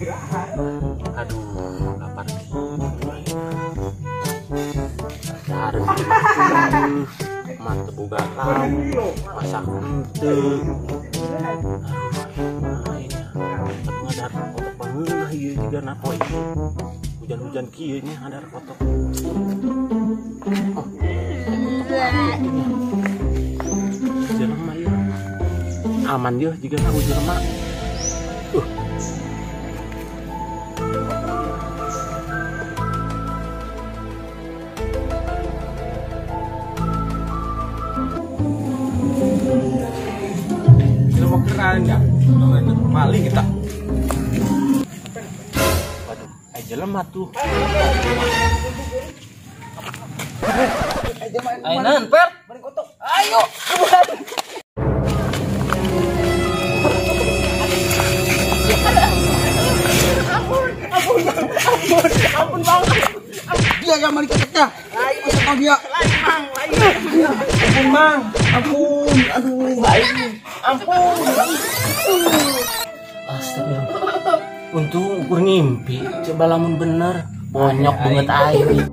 Aduh, lapar. Mata boga lauk, masak henteu. Aduh, ngadar kotok bangeunah ieu jiga na poe. Hujan-hujan kieu nya ngadar kotok. Oh, jelema ieu. Aman yeuh jiga na jelema. Ya, maling kita. Waduh, ayo jelema tuh. Ayo nan, per. Ayo. Ampun, ampun, ampun, ampun bang. Dia yang maling kotoknya. Ayo, dia. Lain, mang, lain. Ampun, mang. Ampun, aduh, lain. Ampun. Astaga. Untung ukur ngimpi. Coba lamun bener, bonyok banget aing.